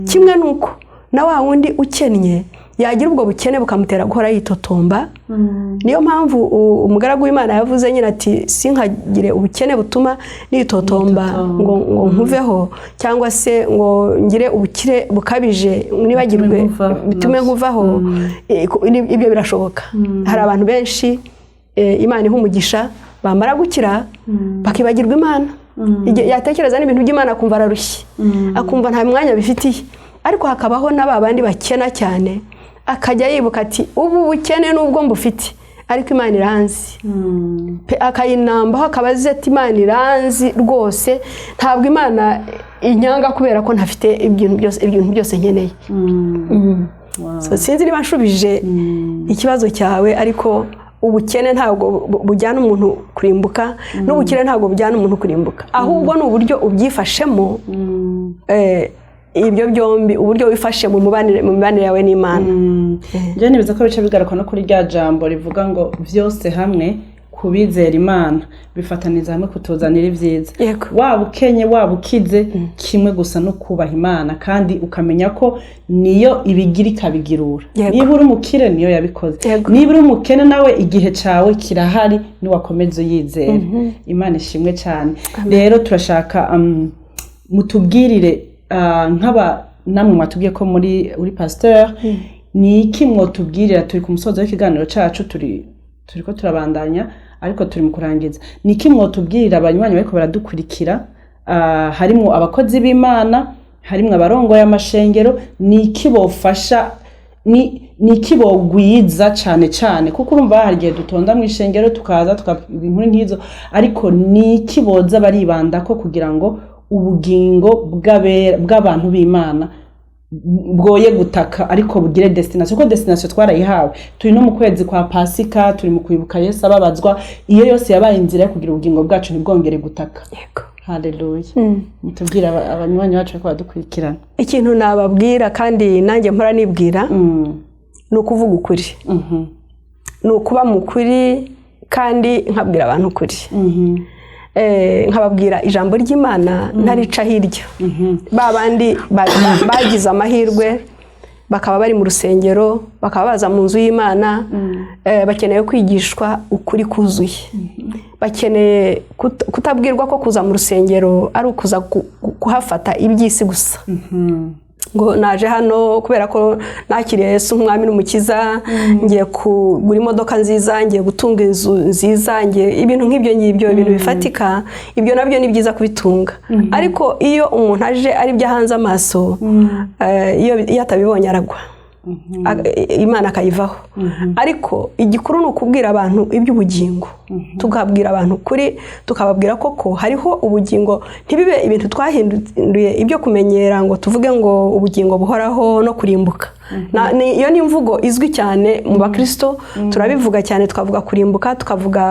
Kimwe n'uko na wa wundi ukennye yagira ubwo bukene bukamutera guhora yitotomba. Niyo mpamvu umugaragu w'Imana yavuze nyine ati sinkagire ubukene butuma nitotomba ngo nkuveho, cyangwa se ngo ngire ubukire bukabije nibagirwe, bitume nkuvaho. Ibyo birashoboka. Hari abantu benshi Imana iha umugisha, bamara gukira bakibagirwa Imana. Yatekereza n'ibintu by'Imana akumva ararushye, akumva nta mwanya bifitiye. Ariko hakabaho na ba bandi bakena cyane, akajya yibuka ati ubu bukene nubwo mbufite, ariko Imana iranzi, akayinambaho, akaba azi ati Imana iranzi rwose, ntabwo Imana inyanga kubera ko ntafite ibintu byose nkeneye. Sinzi niba nshubije ikibazo cyawe, ariko ubukene ntabwo bujyana umuntu kurimbuka, n'ubukire ntabwo bujyana umuntu kurimbuka, ahubwo ni uburyo ubyifashemo ibyo byombi, uburyo wifashe mu mibanire yawe n'Imana. Njyewe nibaza ko bice bigaruka no kuri rya jambo rivuga ngo byose hamwe kubizera Imana bifataniza hamwe kutuzanira ibyiza. Waba ukenye, waba ukize, kimwe gusa no kubaha Imana, kandi ukamenya ko niyo ibigira ikabigirura. Niba uri umukire, niyo yabikoze. Niba uri umukene, nawe igihe cyawe kirahari niwakomeza uyizera. Imana ishimwe cyane. Rero turashaka mutubwirire, nk'aba namwe mwatubwiye ko muri uri pasteur, ni iki mwotubwirira? Turi ku musozo w'ikiganiro cyacu, turiko turabandanya, ariko turi mu kurangiza. Ni iki mwotubwirira abanywanyi bariko baradukurikira, harimwo abakozi b'Imana, harimwo abarongoye amashengero? Ni iki bofasha, ni iki bogwiza cyane cyane? Kuko urumva hari igihe dutonda mu ishengero, tukaza tukavuga inkuru nk'izo, ariko ni iki boza baribandako kugira ngo ubugingo bw'abantu b'Imana bwoye gutaka, ariko bugire destination? Kuko destination twarayihawe. Turi no mu kwezi kwa Pasika, turi mu kwibuka Yesu ababazwa. Iyo yose yabaye inzira yo kugira ubugingo bwacu ntibwongere gutaka. Haleluya. Mutubwire abanywanyi bacu bariko baradukurikirana. Ikintu nababwira, kandi nanjye mpora nibwira, ni ukuvuga ukuri, ni ukuba mu kuri, kandi nkabwira abantu ukuri, nkababwira ijambo ry'Imana ntarica hirya. Ba bandi bagize amahirwe. bakaba bari mu rusengero, bakaba baza mu nzu y'Imana, bakeneye kwigishwa ukuri kuzuye. Bakeneye kutabwirwa ko kuza mu rusengero ari ukuza kuhafata iby'isi gusa, ngo naje hano kubera ko nakiriye Yesu nk'umwami n'umukiza, ngiye kugura imodoka nziza, ngiye gutunga inzu nziza, ngiye ibintu nk'ibyo ngibyo, ibintu bifatika. Ibyo nabyo ni byiza kubitunga, ariko iyo umuntu aje ari byo ahanze amaso, iyo atabibonye aragwa, Imana akayivaho. Ariko igikuru ni ukubwira abantu iby'ubugingo, tukabwira abantu kuri, tukababwira koko hariho ubugingo. Ntibibe ibintu twahinduye ibyo kumenyera ngo tuvuge ngo ubugingo buhoraho no kurimbuka. Iyo ni imvugo izwi cyane mu bakristo, turabivuga cyane, tukavuga kurimbuka, tukavuga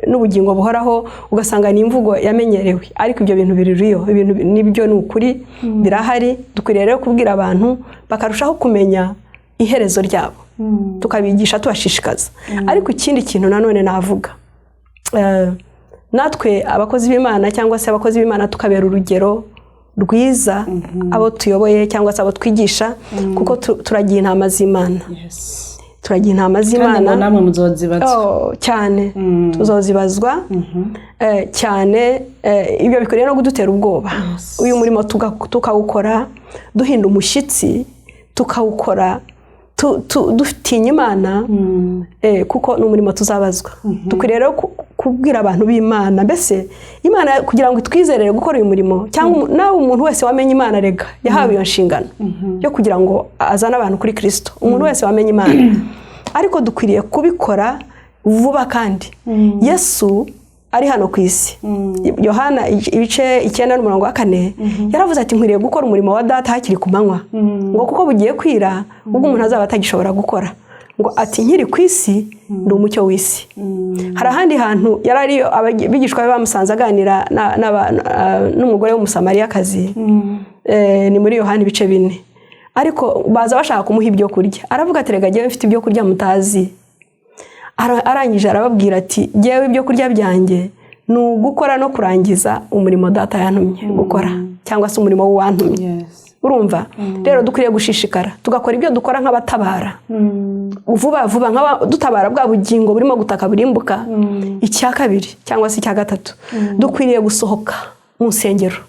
n'ubugingo buhoraho, ugasanga ni imvugo yamenyerewe. Ariko ibyo bintu biririyo, ibintu nibyo ni ukuri birahari. Dukwiriye rero kubwira abantu bakarushaho kumenya iherezo ryabo, tukabigisha, tubashishikaza. Ariko ikindi kintu nanone navuga, natwe abakozi b'Imana cyangwa se abakozi b'Imana tukabera urugero rwiza abo tuyoboye cyangwa se abo twigisha, kuko turagiye intama z'Imana, turagiye intama Kandi ngo z'Imana. namwe muzozibazwa. Oh, cyane, tuzozibazwa cyane. Ibyo bikwiriye no kudutera ubwoba. Uyu murimo tukawukora duhinda umushyitsi, tukawukora dutinya Imana, kuko ni umurimo tuzabazwa. Dukwiriye rero kubwira abantu b'Imana, mbese Imana kugira ngo itwizerere gukora uyu murimo, cyangwa nawe umuntu wese wamenye Imana rega yahawe iyo nshingano yo kugira ngo azane abantu kuri Kirisito, umuntu wese wamenye Imana. Ariko dukwiriye kubikora vuba. Kandi Yesu ari hano ku isi, Yohana ibice 9 n'umurongo wa 4, yaravuze ati: "Nkwiriye gukora umurimo wa Data hakiri ku manywa," ngo kuko bugiye kwira ubwo umuntu azaba atagishobora gukora. Ngo ati: "Nkiri ku isi ndi umucyo w'isi." Hari ahandi hantu yari ariyo, abigishwa be bamusanze aganira n'umugore w'Umusamariyakazi, ni muri Yohana ibice 4, ariko baza bashaka kumuha ibyo kurya. Aravuga ati: "Rega jyewe mfite ibyo kurya mutazi." Arangije arababwira ati: "Jyewe ibyo kurya byanjye ni ugukora no kurangiza umurimo Data yantumye gukora, cyangwa se umurimo w'uwantumye." Urumva rero dukwiriye gushishikara tugakora ibyo dukora nk'abatabara vuba vuba, dutabara bwa bugingo burimo gutaka burimbuka. Icya kabiri cyangwa se icya gatatu, dukwiriye gusohoka mu nsengero,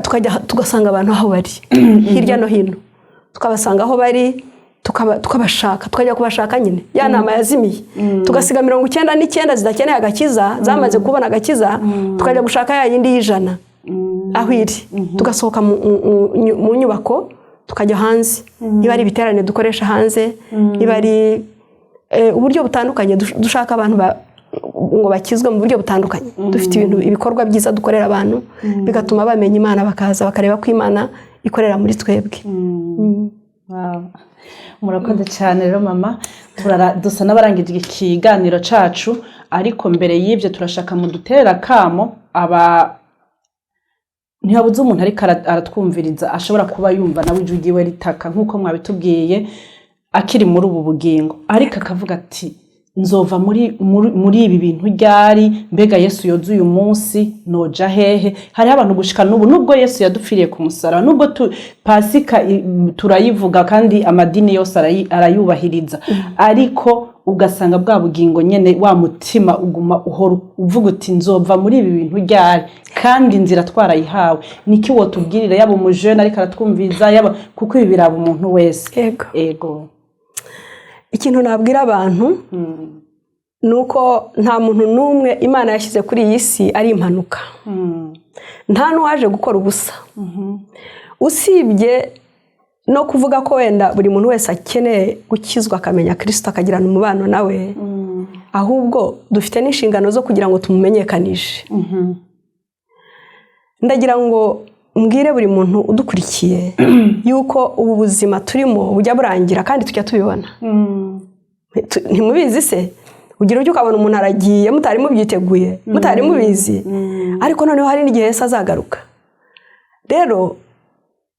tukajya tugasanga abantu aho bari hirya no hino, tukabasanga aho bari, tukabashaka, tukajya kubashaka nyine ya nama yazimiye, tugasiga 99 zidakeneye agakiza, zamaze kubona agakiza, tukajya gushaka ya yindi y'100 aho iri. Tugasohoka mu nyubako tukajya hanze, niba ari ibiterane dukoresha hanze, niba ari uburyo butandukanye, dushaka abantu ngo bakizwe mu buryo butandukanye. Dufite ibintu, ibikorwa byiza dukorera abantu, bigatuma bamenya Imana, bakaza bakareba ko Imana ikorera muri twebwe. Wow. Murakoze cyane rero mama. Dusa n'abarangije ikiganiro cacu, ariko mbere y'ibyo turashaka muduterera akamo aba ntihabuze umuntu ariko aratwumviriza ashobora kuba yumva nawe ijwi ryiwe ritaka nk'uko mwabitubwiye, akiri muri ubu bugingo, ariko akavuga ati: "Nzova muri ibi bintu ryari? Mbega Yesu yoza uyu munsi noja hehe?" Hariho abantu gushika n'ubu, nubwo Yesu yadupfiriye ku musaraba, nubwo Pasika turayivuga kandi amadini yose arayubahiriza, ariko ugasanga bwa bugingo nyene, wa mutima uguma uhora uvuga uti: "Nzova muri ibi bintu ryari?" Kandi inzira twarayihawe. Niki wotubwirira, yaba umujene ariko aratwumviriza, yaba kuko ibi biraba umuntu wese? Yego. Ego. Ikintu nabwira abantu ni uko nta muntu n'umwe Imana yashyize kuri iyi si ari impanuka, nta n'uwaje gukora ubusa. Usibye no kuvuga ko wenda buri muntu wese akeneye gukizwa, akamenya Kirisito, akagirana umubano nawe, ahubwo dufite n'inshingano zo kugira ngo tumumenyekanishe. Ndagira ngo mbwire buri muntu udukurikiye yuko ubu buzima turimo bujya burangira, kandi tujya tubibona. Ntimubizi se? Ugira ujya ukabona umuntu aragiye mutari mubyiteguye, mutari mubizi. Ariko noneho hari n'igihe Yesu azagaruka. Rero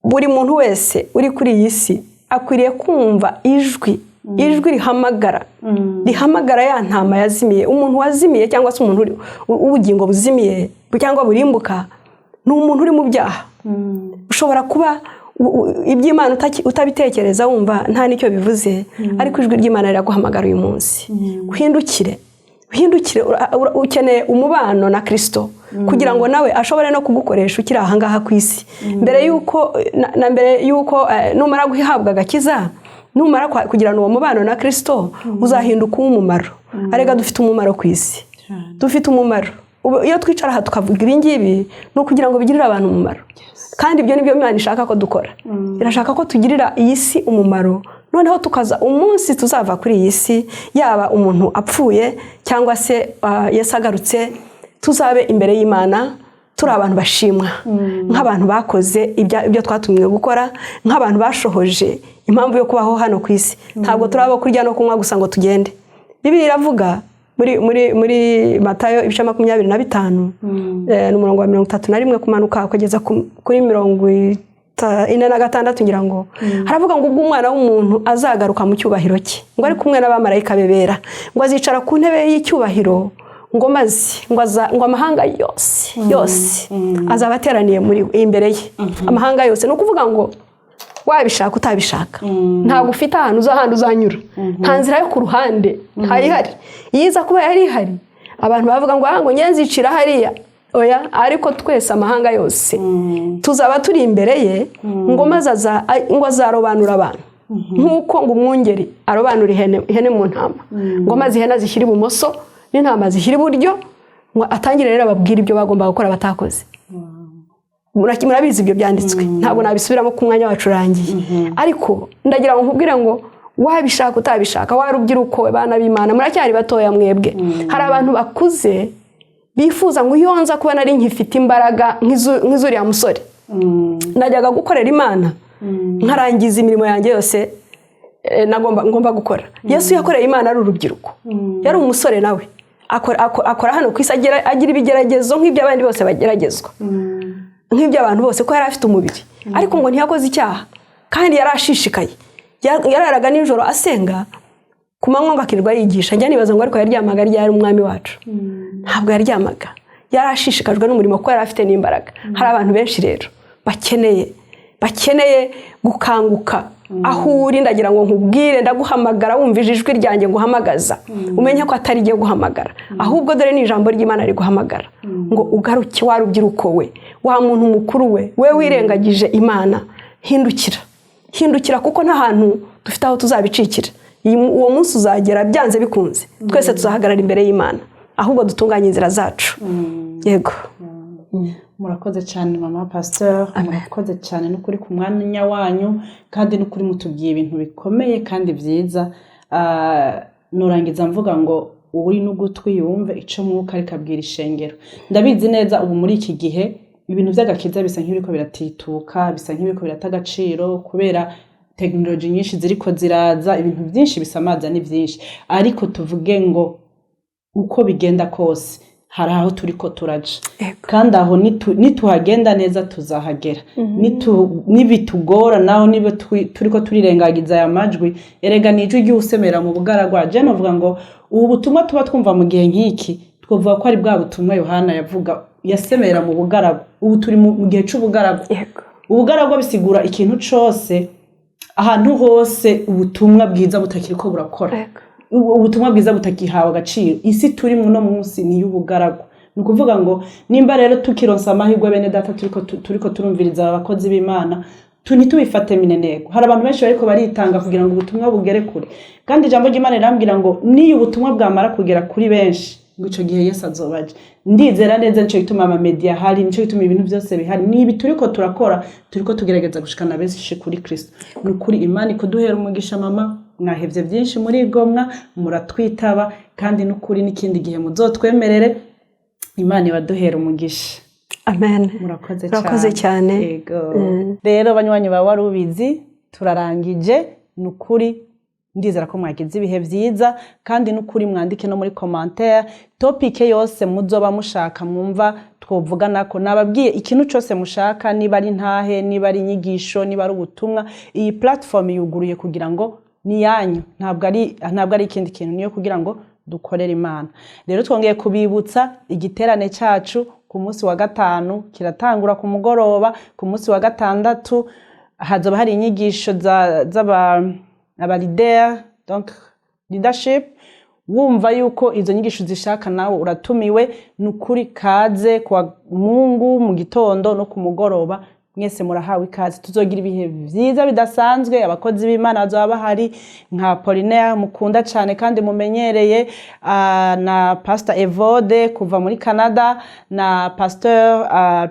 buri muntu wese uri kuri iyi si akwiriye kumva ijwi rihamagara, rihamagara ya ntama yazimiye. Umuntu wazimiye cyangwa se umuntu w'ubugingo buzimiye cyangwa burimbuka ni umuntu uri mu byaha. Ushobora kuba Iby'Imana utabitekereza, wumva nta n'icyo bivuze, ariko ijwi ry'Imana riraguhamagara uyu munsi. Uhindukire, uhindukire. Ukeneye umubano na Kirisito kugira ngo nawe ashobore no kugukoresha ukiri aha ngaha ku isi. Mbere y'uko na mbere y'uko numara guhabwa agakiza, numara kugirana uwo mubano na Kirisito, uzahinduka uw'umumaro. Arega dufite umumaro ku isi, dufite umumaro. Ubu iyo twicara aha tukavuga ibi ngibi, ni ukugira ngo bigirire abantu umumaro, kandi ibyo ni byo Imana ishaka ko dukora. Irashaka ko tugirira iyi si umumaro, noneho tukaza umunsi tuzava kuri iyi si, yaba umuntu apfuye cyangwa se Yesu agarutse, tuzabe imbere y'Imana turi abantu bashimwa, nk'abantu bakoze ibyo twatumwe gukora, nk'abantu bashohoje impamvu yo kubaho hano ku isi. Ntabwo turi abo kurya no kunywa gusa ngo tugende. Bibiliya iravuga muri Matayo ibice 25, ni umurongo wa 31 kumanuka kugeza kuri 46 ngira ngo, haravuga ngo ubwo Umwana w'umuntu azagaruka mu cyubahiro cye, ngo ari kumwe n'abamarayika be bera, ngo azicara ku ntebe y'icyubahiro, ngo maze ngo amahanga yose yose azaba ateraniye muri imbere ye. Amahanga yose, ni ukuvuga ngo wabishaka utabishaka, ntabwo ufite ahantu uza ahandi uzanyura. Nta nzira yo ku ruhande, ntayihari. Iyo iza kuba yari ihari, abantu bavuga ngo aha ngo nzicira hariya, oya. Ariko twese, amahanga yose, tuzaba turi imbere ye, ngo maze ngo azarobanura abantu nk'uko ngo umwungeri arobanura ihene mu ntama, ngo maze ihene azishyire ibumoso n'intama zishyira iburyo, ngo atangire rero ababwire ibyo bagomba gukora batakoze. Murabizi ibyo byanditswe, ntabwo nabisubiramo ku mwanya wacu urangiye. Ariko ndagira ngo nkubwire ngo wabishaka utabishaka, wa rubyiruko, bana b'Imana, muracyari batoya mwebwe. Hari abantu bakuze bifuza ngo iyo nza kuba nari nkifite imbaraga nk'izuriya musore, najyaga gukorera Imana nkarangiza imirimo yanjye yose ngomba gukora. Yesu yakoreye Imana ari urubyiruko, yari umusore nawe, akora hano ku isi, agira ibigeragezo nk'ibyo abandi bose bageragezwa, nk'iby'abantu bose, ko yari afite umubiri, ariko ngo ntiyakoze icyaha kandi yari ashishikaye. Yararaga nijoro asenga, ku manywa ngo akirirwa yigisha. Njya nibaza ngo ariko yaryamaga ryari Umwami wacu? Ntabwo yaryamaga, yari ashishikajwe n'umurimo kuko yari afite n'imbaraga. Hari abantu benshi rero bakeneye gukanguka. Aho uri, ndagira ngo nkubwire, ndaguhamagara wumvije ijwi ryanjye nguhamagaza, umenye ko atari igiye guhamagara, ahubwo dore ni ijambo ry'Imana riguhamagara ngo ugaruke. Wa rubyiruko we, wa muntu mukuru we, we wirengagije Imana, hindukira, hindukira, kuko nta hantu dufite aho tuzabicikira. Uwo munsi uzagera byanze bikunze, twese tuzahagarara imbere y'Imana. Ahubwo dutunganye inzira zacu. Yego. Murakoze cyane, mama pasteur, murakoze cyane n'ukuri ku mwanya wanyu, kandi n'ukuri mutubwiye ibintu bikomeye kandi byiza. Nurangiza mvuga ngo uri n'ugutwi yumve ico Mwuka ariko abwira ishengero. Ndabizi neza, ubu muri iki gihe ibintu vy'agakiza bisa nk'ibiriko biratituka, bisa nk'ibiriko birata agaciro kubera tekinoloji nyinshi ziriko ziraza, ibintu byinshi bisamaza ni byinshi. Ariko tuvuge ngo uko bigenda kose, hari aho turiko turaja, kandi aho nituhagenda neza tuzahagera. Nibitugora naho, niba turiko turirengagiza aya majwi, erega ni ijwi ry'usemera mu bugaragwa. Je novuga ngo ubu butumwa tuba twumva mu gihe nk'iki, twavuga ko ari bwa butumwa Yohana yavuga yasemera mu bugaragwa. Ubu turi mu gihe c'ubugaragwa. Ubugaragwa bisigura ikintu cose, ahantu hose ubutumwa bwiza butakiriko burakora, ubutumwa bwiza butagihawe agaciro. Isi turi uno munsi ni iy'ubugaragwa. Ni ukuvuga ngo nimba rero tukironsa amahirwe, bene data, turiko turumviriza aba bakozi b'Imana, ntitubifate mineneko. Hari abantu benshi bariko baritanga kugira ngo ubutumwa bugere kure, kandi ijambo ry'Imana rirambwira ngo niyo ubutumwa bwamara kugera kuri benshi, ngo ico gihe Yesu azoba aje. Ndizera neza, nico gituma amamedia ahari, nico gituma ibintu byose bihari. Nibi turiko turakora, turiko tugerageza gushikana benshi kuri Kristo. Ni ukuri Imana ikuduhera umugisha, mama. Mwahevye byinshi murigomwa muratwitaba, kandi n'ukuri n'ikindi gihe muzotwemerere. Imana ibaduhera umugisha. Amen. Murakoze. Murakoze cyane. Yego. Rero banywanyi ba Warubizi, turarangije. Ni ukuri ndizera ko mwagize ibihe byiza, kandi n'ukuri mwandike no muri commentaire topic yose muzoba mushaka mwumva twovuganako. Nababwiye, ikintu cyose mushaka, niba ari ntahe, niba ari inyigisho, niba ari ubutumwa, iyi platform yuguruye kugira ngo ni yanyu, ntabwo ari ikindi kintu, niyo kugira ngo dukorere Imana. Rero twongeye kubibutsa igiterane cyacu ku munsi wa gatanu, kiratangura ku mugoroba ku munsi wa gatandatu. Hazoba hari inyigisho z'aba aba leader, donc leadership. Wumva yuko izo nyigisho zishaka, nawe uratumiwe. Ni ukuri, kaze kwa Mungu mu gitondo no ku mugoroba. Mwese murahawe ikaze. Tuzogira ibihe vyiza bidasanzwe. Abakozi b'Imana bazoba bahari, nka Apollinaire mukunda cane kandi mumenyereye, na Pastor Evode kuva muri Canada, na Pasteur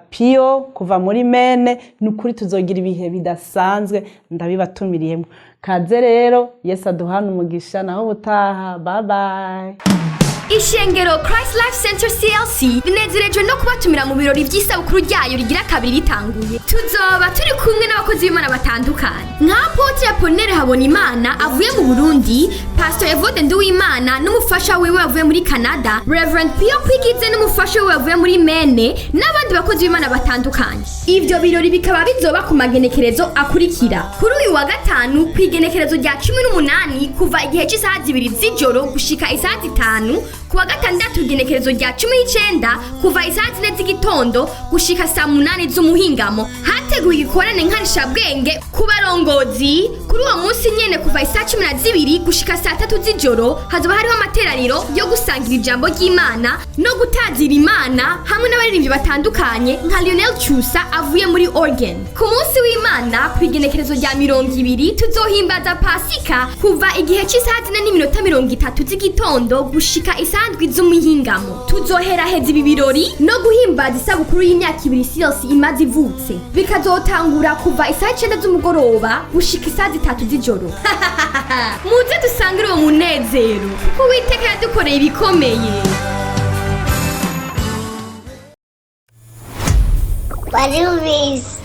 Pio kuva muri Maine. Ni ukuri, tuzogira ibihe bidasanzwe, ndabibatumiriyemo. Kaze rero. Yesu aduhana umugisha. Naho ubutaha, bye bye. Ishengero Christ Life Center CLC rinezerejwe no kubatumira mu birori by'isabukuru ryayo rigira kabiri ritanguye. Tuzoba turi kumwe n'abakozi b'Imana batandukanye, nka Apôtre Apollinaire Habonimana avuye mu Burundi, Pastor Evode Nduwimana n'umufasha wiwe avuye muri Canada, Reverend Pio Kwigize n'umufasha wiwe avuye muri Maine, n'abandi bakozi b'Imana batandukanye. Ivyo birori bikaba bizoba ku magenekerezo akurikira: kuri uyu wa gatanu, ku igenekerezo rya 18, kuva igihe cy'isaha 2 z'ijoro gushika isaha 5; ku wa gatandatu, igenekerezo rya 19, kuva isaha 4 z'igitondo gushika saa 8 z'umuhingamo. Hateguwe igikorane nkarishabwenge ku barongozi. Kuri uwo munsi nyene, kuva isaha 12 gushika saa 3 z'ijoro, hazoba hariho amateraniro yo gusangira ijambo ry'Imana no gutazira Imana hamwe n'abaririmbyi batandukanye, nka Lionel Chusa avuye muri Oregon. Ku munsi w'Imana, ku igenekerezo rya 20, tuzohimbaza Pasika kuva igihe cy'isaha 4:30 z'igitondo gushika isaha 7 z'umuhingamo. Tuzoheraheza ibi birori no guhimbaza isabukuru y'imyaka 2 CLC imaze ivutse, bikazotangura kuva isaha 9 z'umugoroba gushika isaha 3 z'ijoro. Muze dusangire uwo munezero, kuko Uwiteka yadukoreye ibikomeye. Wari ubizi?